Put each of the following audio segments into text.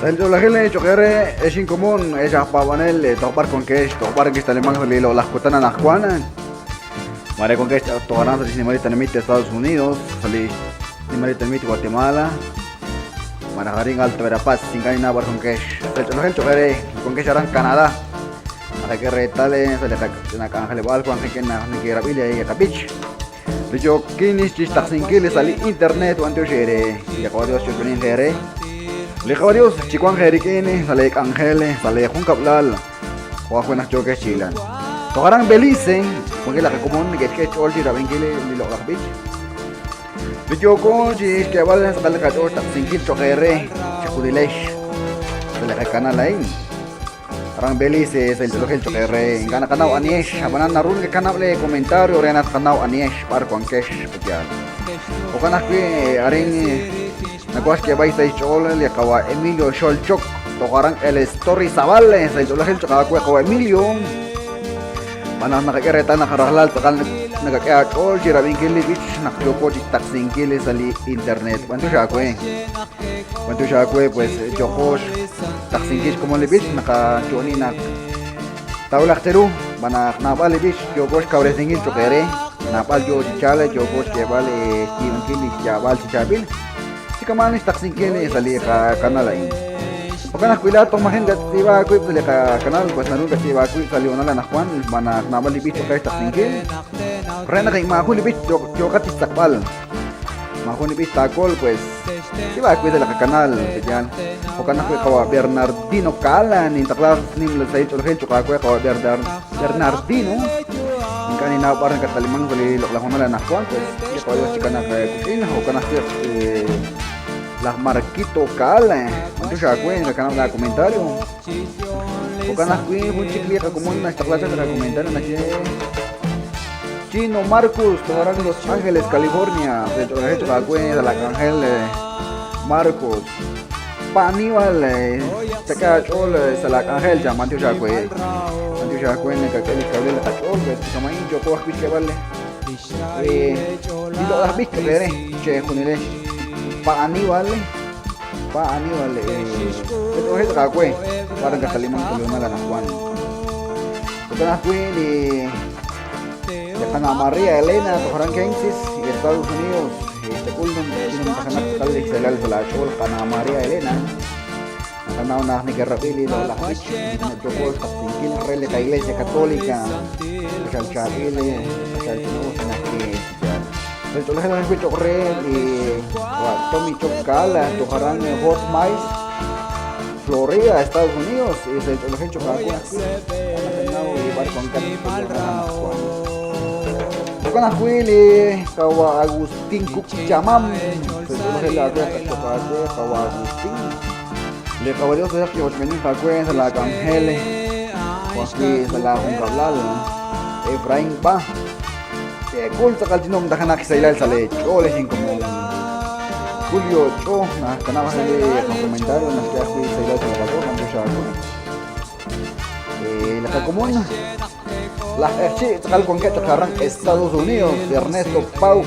Sa' li ch'oolajil cho'q eere, ex inkomon, ex aj paab'anel, toj b'ar wankex, toj b'ar kixtalimank sa' li loq'laj kutan anaqwan. Maare wankex toj aran sa' li xnimal li tenamit Estados Unidos, sa' li xnimal li tenamit Guatemala, malaj arin Alta Verapaz, ink'a' ninnaw b'ar wankex. Sa' li ch'oolajil cho'q eere, wankex aran Canadá. Naqak'e reetal sa' li qach'ina k'anjeleb'aal wank qik'in naq neke'rab'i li qab'ich. Li yookin chixtaqsinkil sa' li internet b'antiox eere. Li Qawa' Dios chixb'eninq eere. Li Qawa' Dios chiwanq eerik'in sa' lee k'anjel, sa' lee junkab'lal, jo' ajwi' naq yookex chi hilank. Toj aran Belice, wankeb' laj qakomon neke'xk'e xch'ool chi rab'inkil li loq'laj b'ich. Li yooko chi xk'eeb'al tz'aqal li qach'ool xtaqsinkil cho'q eere chejunilex sa' li qakanal a'in. Aran Belice sa' li tz'ilojil cho'q eere. Ink'a' naqanaw anihex, ab'anan naru nekekanab' lee comentario re naq tqanaw anihex, b'ar wankex, pe'yaal. Jo'kan ajwi' arin nawaj xk'eeb'al sa' xch'ool li qawa' Emilio Xolchok, toj aran El Estorri Zabal sa' li tz'ilojil cho'q aawe qawa' Emilio. Xb'aan naq naqak'e reetal naq rajlal tz'aqal nakak'e aach'ool chi rab'inkil li b'ich naq yooko chi xtaqsinkil sa' li internet. B'antiox aawe. B'antiox aawe pues yooko xtaqsinkil xkomon li b'ich naqayo'oni naq taawulaq cheru xb'aan naq naab'al li b'ich yooko xkawresinkil cho'q eere. Naab'al yoo chi chalk yooko xk'eeb'al xyiib'ankil li xyaab'al chi chaab'il. Chi kama'an xtaqsinkil sa' li qakanal a'in. Jo'kan ajwi' laa'at toj maji' nakatz'iib'a aawib' sa' li qakanal, pues naru nakatz'iib'a aawib' sa' li honal anaqwan xb'aan naq naab'al li b'ich cho'q re xtaqsinkil. Re naq maajun li b'ich yooqat chi xtz'aqb'al, maajun li b'ich taakol, pues tz'iib'a aawib' sa' li qakanal, pe'yaal. Jo'kan ajwi' qawa' Bernardino Caala, nintaqla nimla sahil ch'oolejil cho'q aawe qawa' Bernardino. Ink'a' ninnaw b'ar nakat'alimank sa' li loq'laj honal anaqwan, pues li qawa' Dios chikanaaq wik'in. Jo'kan ajwi' laj Marquito Caala, b'antiox aawe nakakanab' laa comentario. Jo'kan ajwi' jun chik li qakomon naxtaqla chaq li qacomentario naxye Chino Marcus, toj aran Los Ángeles, California, sa' ch'oolejil cho'q aawe sa' laa k'anjel Marcos. Pa Aníbal, chak'e aach'ool sa' laa k'anjel, chan b'antiox aawe. B'antiox aawe nakak'e li xkawilal li qach'ool, pues chi kama'in yooko ajwi' xk'eeb'al li loq'laj b'ich cho'q eere chejunilex. Pa Aníbal, pa Aníbal, ch'oolejil cho'q aawe, b'ar nakatalimank sa' li honal anaqwan. Jo'kan ajwi' li li qana' María Elena toj aran Kansas, Estados Unidos, xchak'ul numtajenaq tz'aqal li xsahilal sa' laach'ool qana' María Elena. Naqanaw naq neke'rab'i li loq'laj b'ich yooko xtaqsinkil re li qaIglesia Católica. Q'axal chaab'il, q'axal ch'ina'us naq yaal. Sa' ch'oolejil ajwi' cho'q re li Tommy Choc Caala toj aran Fort Myers, Florida, Estados Unidos, y sa' ch'oolejil cho'q aawe ajwi'. Naqanaw b'ar wankat anaqwan. Jo'kan ajwi' li qawa' Agustín Cuchamam, sa' ch'oolejil aawe cho'q aawe qawa' Agustín. Li qawa' Dios taxaq chirochb'eeninq aawe sa' laa k'anjel, jo' ajwi' sa' laa junkab'lal. Efraín Ba. K'ul tz'aqal chi numtajenaq xsahilal sa' lee ch'ool ex inkomon. Julio Ch'o, naxkanab' ajwi' li qacomentario, naxk'e ajwi' xsahilal sa' li qach'ool, b'antiox aawe. Li qakomon, laj Q'eqchi' tz'aqal wankeb' chaq aran Estados Unidos, Ernesto Pau,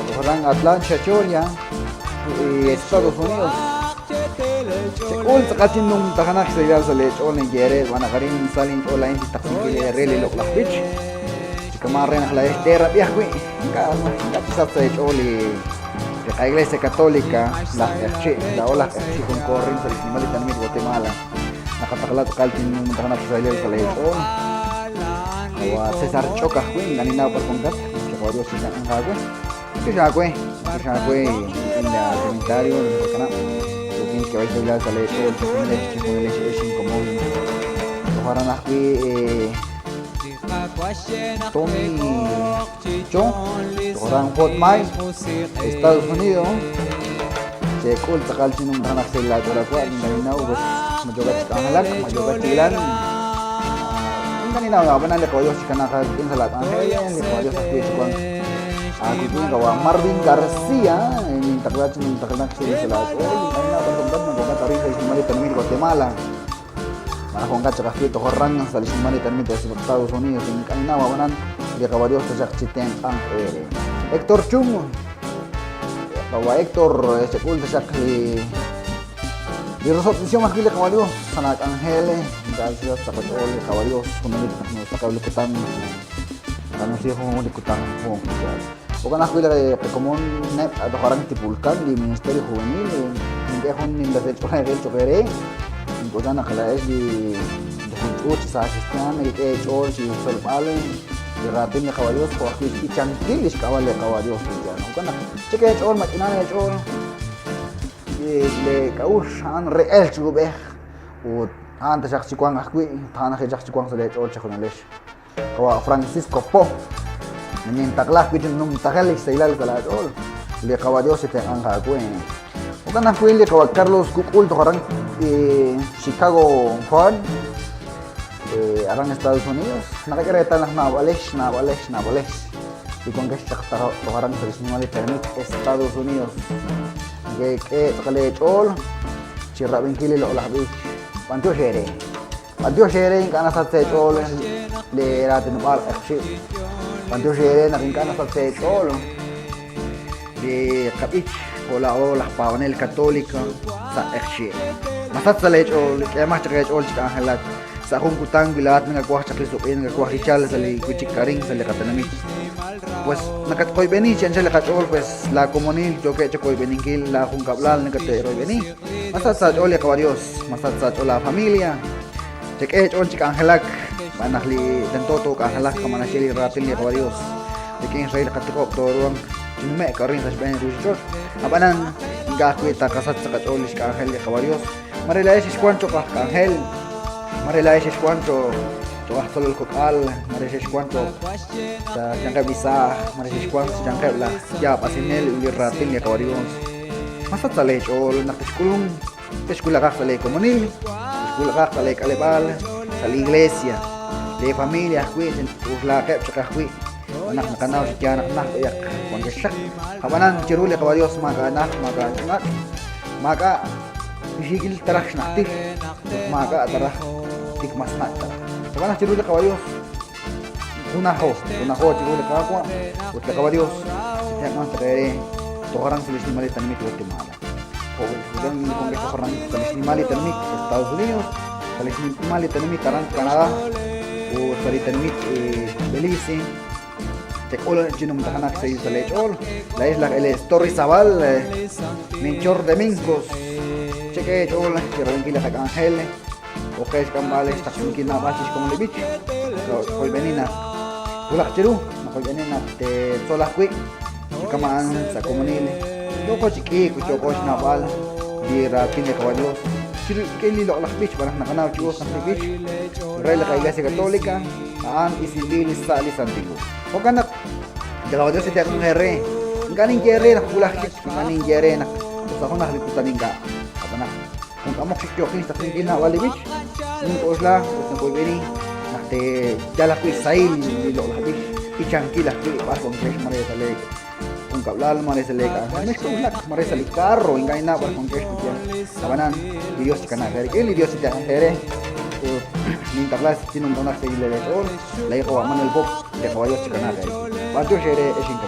toj aran Atlanta, Georgia, Estados Unidos. Chek'ul tz'aqal chi numtajenaq xsahilal sa' lee ch'ool ninye eere, xb'aan naq arin sa linch'ool laa'in chi xtaqsinkil eere li loq'laj b'ich. Chi kama' re naq laa'ex teerab'i ajwi', ink'a' ink'a' chisachq sa' eech'ool li li qaIglesia Católica, laj Q'eqchi', laa'o laj Q'eqchi' jun koorrin sa' li xnimal li tenamit Guatemala. Naqataqla tz'aqal chi numtajenaq xsahilal sa' lee ch'ool. Qawa' César Ch'ok ajwi', ink'a' ninnaw b'ar wankat, li Qawa' Dios chitenq'anq aawe. B'antiox aawe, b'antiox aawe rik'in la comentario nakakanab'. Yookin xk'eeb'al xsahilal sa' lee ch'ool chejunilex, chejunilex ex inkomon. Toj aran ajwi' Tommy Cho, toj aran Fort Myers, Estados Unidos. Chek'ul tz'aqal chi numtajenaq xsahil laach'ool awa' ink'a' ninnaw pues ma yookat chi k'anjelak, ma yookat chi hilank. Ink'a' ninnaw ab'anan li Qawa' Dios chikanaaq aawik'in sa' laak'anjel, li Qawa' Dios ajwi' chiwanq aawik'in. Qawa' Marvin García, nintaqla chi numtajenaq xsahil sa' laach'ool, ink'a' ninnaw b'ar wankat, ma wankat arin sa' xnimal li tenamit Guatemala. Malaj wankat chaq ajwi' toj aran sa' li xnimal li tenamit Estados Unidos, ink'a' ninnaw ab'anan li Qawa' Dios taxaq chitenq'anq eere. Héctor Chung, Qawa' Héctor, chak'ul taxaq li Li rosob'tesihom ajwi' li Qawa' Dios sa' laak'anjel, ink'a' xsach sa' qach'ool li Qawa' Dios junelik naq nosaqew li kutan, naqanumsi junjunq li kutan junjunq li yaal. Jo'kan ajwi' li qakomon neb' toj aran Tipulkan, li Ministerio Juvenil, nink'e jun nimla sach'oolejil cho'q eere. Nink'oxla naq laa'ex li jun ch'uut chi saaj kristiaan nekek'e eech'ool chi xtzolb'al li raatin li Qawa' Dios jo' ajwi' xb'ichankil lix k'ab'a' li Qawa' Dios li yaal. Jo'kan naq chek'e eech'ool, mach'inan eech'ool. Le k'a'uxl a'an re elk chi uub'ej ut a'an taxaq chi wanq ajwi', a'an ajwi' chaq chi wanq sa' leech'ool chejunilex. Qawa' Francisco Po, nintaqla ajwi' chi numtajel li xsahilal sa' laach'ool, li Qawa' Dios chitenq'anq aawe. Jo'kan ajwi' li Qawa' Carlos Kuk'ul toj aran Chicago Juan, aran Estados Unidos, naqak'e reetal naq naab'alex, naab'alex, naab'alex li wankex chaq toj aran sa' li xnimal li tenamit Estados Unidos. Neke'k'e tz'aqal eech'ool chi rab'inkil li loq'laj b'ich. B'antiox eere. B'antiox eere ink'a' nasach sa' eech'ool lee raatinob'aal q'eqchi'. B'antiox eere naq ink'a' nasach sa' eech'ool li qab'ich jo' laa'o laj paab'anel Católico sa' q'eqchi'. Masach sa' leech'ool, k'eemaq chaq eech'ool chi k'anjelak. Sa' jun kutan wi laa'at nakawaj chaq li suq'in, nakawaj li chalk sa' li wi'chik arin sa' li qatenamit. Pues nakatqoyb'eni chi anchal li qach'ool, pues laa komonil yookeb' chawoyb'eninkil, laa junkab'lal nakate'royb'eni. Masach sa' aach'ool li Qawa' Dios, masach sa' aach'ool laa familia. Chak'e eech'ool chi k'anjelak, xb'aan naq li tento took'anjelaq kama naxye li raatin li Qawa' Dios. Rik'in xrahil qatiqob' tooruhanq chi nume'k arin sa' xb'een li ruuchich'och'. Ab'anan, ink'a' ajwi' taqasach sa' qach'ool lix k'anjel li Qawa' Dios. Mare laa'ex xexwank cho'q aj k'anjel, mare laa'ex xexwank cho'q aj tzolol kok'al, mare xexwank cho'q sa' xyanqeb' li saaj, mare xexwank sa' xyanqeb' laj yaab'asinel ut li raatin li Qawa' Dios. Masach sa' leech'ool naq texk'ulunk, texwulaqaq sa' leekomonil, texwulaqaq sa' leek'aleb'aal, sa' li iglesia, lee familia ajwi' k'uxlaaqeb' chaq ajwi' naq naqanaw chi yaal naq najt b'ayaq wankex chaq. Ab'anan chiru li Qawa' Dios maak'a' najt, maak'a' nach', maak'a' xiikil taraj xnajtil ut maak'a' taraj tik mas nach' taraj. Jo'kan naq chiru li Qawa' Dios junajo, junajo chiru li Qaawa' ut li Qawa' Dios chitenq'anq chaq eere toj aran sa' li xnimal li tenamit Guatemala. Jo' li wankex toj aran sa' li xnimal li tenamit Estados Unidos, sa' li xnimal li tenamit aran Canadá ut sa' li tenamit Belice. Chek'ul chi numtajenaq xsahil sa' leech'ool. Laa'ex laj Eles Torres Zabal, Melchor de Mencos. Chek'e eech'ool chi rab'inkil li qak'anjel. Oqe xk'amb'al xtaqsinkil naab'al chi xkomon li b'ich. Qoyb'eni naq wulaj chiru, naqoyb'eni naq teetzol ajwi' chi kama'an sa' komonil. Yooko chi k'iik ut yooko xnawb'al li raatin li Qawa' Dios chiru rik'in li loq'laj b'ich, xb'aan naq naqanaw chi us naq li b'ich re li qaIglesia Católica a'an isinb'il sa' li Santil Hu. Jo'kan naq li Qawa' Dios chitenq'anq eere. Ink'a' ninye eere naq wulaj chik, ink'a' ninye eere naq sa' junaj li kutan ink'a'. Ab'an naq jun k'amok chik yooqin xtaqsinkil naab'al li b'ich, nink'oxla ut nawoyb'eni naq teeyal ajwi' xsahil li loq'laj b'ich, b'ichankil ajwi' b'ar wankex mare sa' lee junkab'lal, mare sa' lee k'anjel, mexk'oxlak mare sa' li carro, ink'a' ninnaw b'ar wankex ut yal. Ab'anan, li Dios chikanaaq eerik'in, li Dios chitenq'anq eere ut nintaqla chi numtajenaq xsahil leech'ool, laa'in Qawa' Manuel Pop, li Qawa' Dios chikanaaq eerik'in. B'antiox eere, ex inkomon.